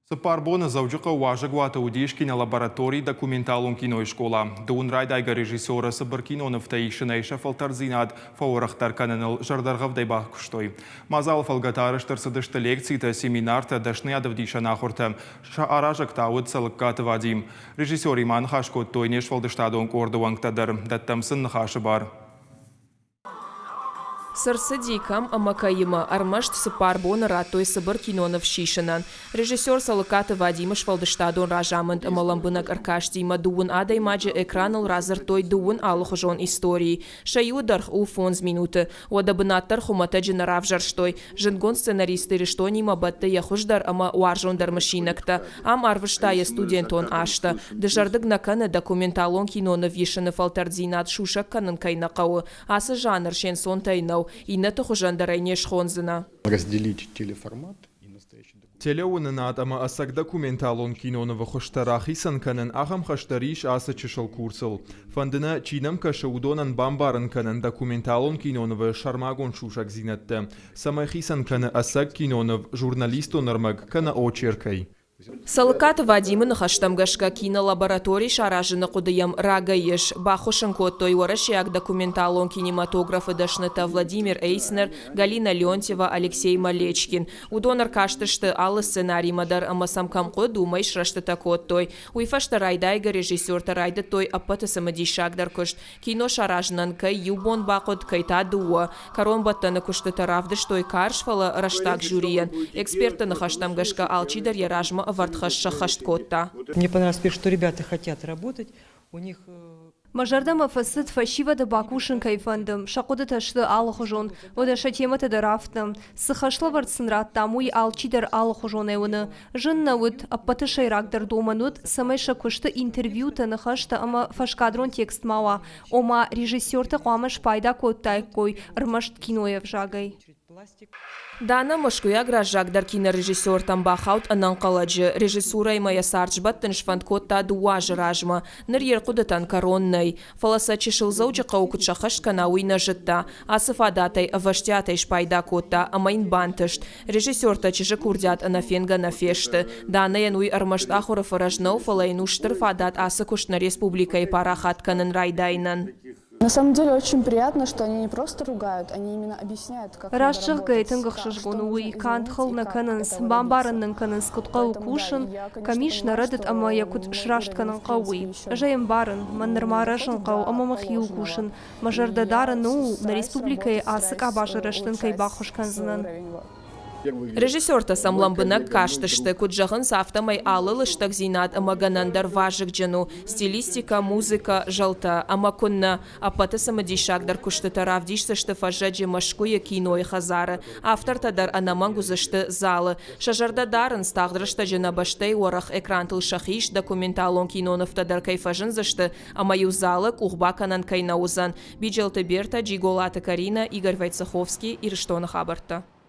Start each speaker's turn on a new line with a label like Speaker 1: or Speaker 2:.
Speaker 1: Цыппар боны Дзӕуджыхъӕуы уазӕгуаты уыдис кинолабораторийы документалон кинойы скъола. Дыууын райдайгӕ режиссеры цыбыр кинонывтӕ исынӕй сӕ фӕлтӕрддзинад фӕуӕрӕхдӕр кӕныныл зӕрдӕргъӕвдӕй бакуыстой. Мадзалы фӕлгӕты арӕзт ӕрцыдысты лекцитӕ, семинартӕ, дӕсныйадӕвдисӕн ахуыртӕ. Сӕ аразӕг та уыд Цӕлыккаты Вадим. Режиссеримӕ аныхас кодтой не сфӕлдыстадон къорды уӕнгтӕ дӕр. Дӕттӕм сын ныхасы бар.
Speaker 2: Цы рцыди, кӕм ӕмӕ кӕимӕ, ӕрмӕст цыппар боны радтой цыбыр киноныв сисынӕн. Режиссер Цӕлыккаты Вадимы сфӕлдыстадон разамынд ӕмӕ лӕмбынӕг ӕркастимӕ дыууын адӕймаджы экраныл радзырдтой дыууын алыхуызон историйы. Сӕ иуы дӕргъ у фондз минуты. Уӕдӕ бынат дӕр хуымӕтӕджы нӕ равзӕрстой. Зындгонд сценарист Ирыстонимӕ бӕтты йӕ хуыздӕр ӕмӕ уарзондӕр мысинӕгтӕ. Ам арвыста йӕ студентон азтӕ. Дызӕрдыг нӕ кӕны, документалон киноныв исыны фӕлтӕрддзинад сусӕг кӕнын кӕй нӕ хъӕуы. Ацы жанр се нцонтӕй нӕу, иннӕты хуызӕн дӕр ӕй не схондзынӕ.
Speaker 3: Разделить телеформат и настоящий документ.
Speaker 1: Телеуынынад ӕмӕ ӕцӕг документалон кинонывы хуызтӕ рахицӕн кӕнын ахӕм хӕс дӕр ис ацы чысыл курсыл. Фӕнды нӕ, чи нӕм кӕсы, уыдонӕн бамбарын кӕнын документалон кинонывы сӕрмагонд сусӕгдзинӕдтӕ, цӕмӕй хицӕн кӕны ӕцӕг киноныв журналистон ӕрмӕг кӕнӕ очеркӕй.
Speaker 2: Цӕлыккаты Вадимы ныхӕстӕм гӕсгӕ кинолаборатори саразыны хъуыды йӕм рагӕй ис. Баххуыс ын кодтой уӕрӕсейаг документалон кинематографы дӕснытӕ Владимир Эйснер, Галина Леонтьева, Алексей Малечкин. Уыдон ӕркастысты алы сценаримӕ дӕр ӕмӕ сӕм кӕм хъуыд, уымӕй срӕстытӕ кодтой. Уый фӕстӕ райдайгӕ режиссертӕ райдыдтой ӕппӕты цымыдисагдӕр куыст Кино саразынӕн кӕй иу бон бахъуыд, кӕй та дыууӕ. Кӕронбӕттӕны куыстытӕ равдыстой карз, фӕлӕ рӕстаг жюрийӕн. Экспертты ныхӕстӕм гӕсгӕ алчидӕр йӕ размӕ ӕвӕрд хӕс сӕххӕст кодта.
Speaker 4: Мне понравилось, что ребята хотят работать. У них
Speaker 5: Мӕ зӕрдӕмӕ фӕцыд, фӕсивӕды бакусын кӕй фӕнды, сӕ хъуыдытӕ сты алыхуызон, уӕдӕ сӕ темӕтӕ дӕр афтӕ. Цы хӕслӕвӕрд сын радтам, уый алчидӕр алыхуызонӕй уыны. Зын нӕ уыд, ӕппӕты сӕйрагдӕр домӕн уыд, цӕмӕй сӕ куысты интервьютӕ, ныхӕстӕ ӕмӕ фӕскадрон текст ма уа, ома режиссертӕ хъуамӕ спайда кодтаиккой ӕрмӕст кинойы ӕвзагӕй.
Speaker 2: Дана мӕскуыйаг раззагдӕр кинорежиссертӕм бахауд ӕнӕнхъӕлӕджы. Режиссурӕимӕ йӕ цард сбӕттын сфӕнд кодта дыууӕ азы размӕ. Ныр йе рхъуыдытӕн кӕрон нӕй. Фӕлӕ сӕ чысыл Дзӕуджыхъӕуы куыд сӕххӕст кӕна, уый нӕ зыдта. Ацы фадатӕй ӕвӕстиатӕй спайда кодта, ӕмӕ йын бантыст. Режиссертӕ чызджы курдиат ӕнӕфенгӕ нӕ фесты. Данӕйӕн уый ӕрмӕст ахуыры фӕрӕз нӕу, фӕлӕ йын у стыр фадат ацы куыст нӕ республикӕйы парахат кӕнын райдайынӕн.
Speaker 6: На самом деле очень приятно, что они не просто ругают, они именно объясняют, как
Speaker 5: Раст зӕгъгӕйӕ, тынг ӕхсызгон у уый, канд хыл нӕ кӕнынц, бамбарын нын кӕнынц, куыд хъӕуы кусын, кӕм ис нӕ рӕдыд ӕмӕ йӕ куыд сраст кӕнын хъӕуы, уый. Ӕз ӕй ӕмбарын, мӕн нырма рӕзын хъӕуы ӕмӕ мӕхиуыл кусын. Мӕ зӕрдӕ дарын у, нӕ республикӕйы ацы къабазы рӕзтӕн кӕй баххуыс кӕндзынӕн.
Speaker 2: Режиссертӕ сӕм лӕмбынӕг кастысты, куыд зӕгъынц, афтӕмӕй алы лыстӕгдзинад ӕмӕ гӕнӕн дӕр вазыгджын у, стилистикӕ, музыкӕ, зӕлтӕ. Ӕмӕ куыннӕ, ӕппӕты цымыдисагдӕр куыстытӕ равдисдзысты фӕззӕджы Мӕскуыйы кинойы хӕдзары. Автортӕ дӕр ӕнӕмӕнг уыдзысты залы. Сӕ зӕрдӕ дарынц, тагъд рӕстӕджы нӕ бӕстӕйы уӕрӕх экрантыл сӕхи ис документалон кинонывтӕ дӕр кӕй фӕзындзысты, ӕмӕ-иу залы къух бакӕнӕн кӕй нӕ уыдзӕн. Биджелты Бертӕ, Джиголаты Каринӕ, Игорь Войцеховский, Ирыстоны хабӕрттӕ.